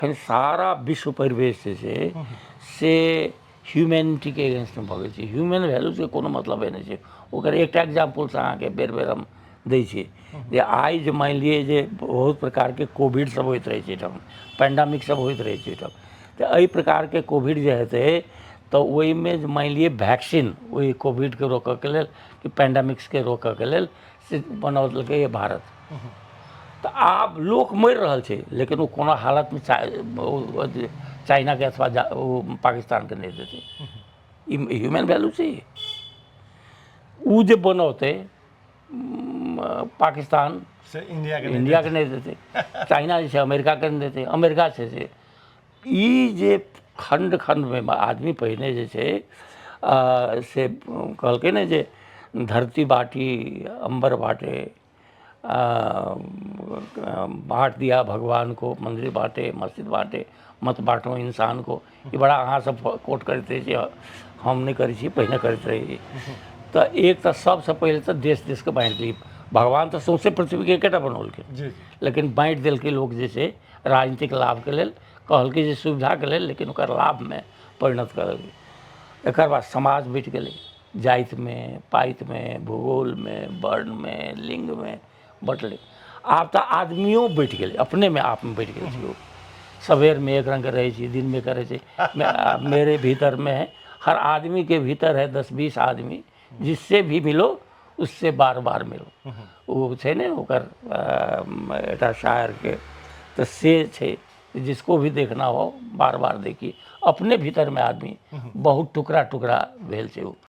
एखन सारा विश्व परिवेश जे छै से ह्यूमैनिटीके अगेंस्टमे भऽ गेल छै। ह्यूमन वैल्यूजके कोनो मतलबे नहि छै। ओकर एकटा एग्जाम्पलसँ अहाँके बेर बेर हम दै छी जे आइ जे मानि लिअ जे बहुत प्रकारके कोविड सब होइत रहै छै एहिठाम, पेंडामिक सब होइत रहै छै एहिठाम, तऽ एहि प्रकारके कोविड जे हेतै तऽ ओहिमे जे मानि लिअ वैक्सीन ओहि कोविडके रोकऽके लेल कि पेंडामिक्सके रोकऽके लेल से बनौलकैए भारत। तऽ आब लोक मरि रहल छै, लेकिन ओ कोनो हालतमे चाइनाके अथवा ओ पाकिस्तानके नहि देतै। ई ह्यूमन वैल्यू छै? ओ जे बनौतै पाकिस्तान से इंडियाके इंडियाके नहि देतै, चाइना जे छै अमेरिकाके नहि देतै, अमेरिका छै से। ई जे खण्ड खण्डमे आदमी पहिने जे छै से कहलकै ने जे धरती बाटी अम्बर बाटे, बाँट दिया भगवान को, मन्दिर बाँटे मस्जिद बाँटे, मत बाँटो इंसान को। ई बड़ा अहाँ सब कोट करैत रहै छी, हम नहि करै छी, पहिने करैत रही। तऽ एक तऽ सबसँ पहिले तऽ देश देशके बाँटि देलियै। भगवान तऽ सौँसे पृथ्वीके एकेटा बनौलखिन, लेकिन बाँटि देलकै लोक जे छै राजनीतिक लाभके लेल, कहलकै जे सुविधाके लेल, लेकिन ओकर लाभमे परिणत कऽ देलकै। एकर बाद समाज बँटि गेलै जातिमे, पातिमे, भूगोलमे, वर्णमे, लिङ्गमे बँटलै। आब तऽ आदमियो बँटि गेलै, अपनेमे आपमे बँटि गेल छै। ओ सवेरमे एक रङ्गके रहै छै, दिनमे करै छै। मेरे भीतरमे है, हर आदमीके भीतर है 10-20 आदमी, जिससे भी मिलो उससे बार बार मिलो। ओ छै ने ओकर एकटा शायरके तऽ से छै, जिसको भी देखना हो बार बार देखिए। अपने भीतरमे आदमी बहुत टुकड़ा टुकड़ा भेल छै ओ।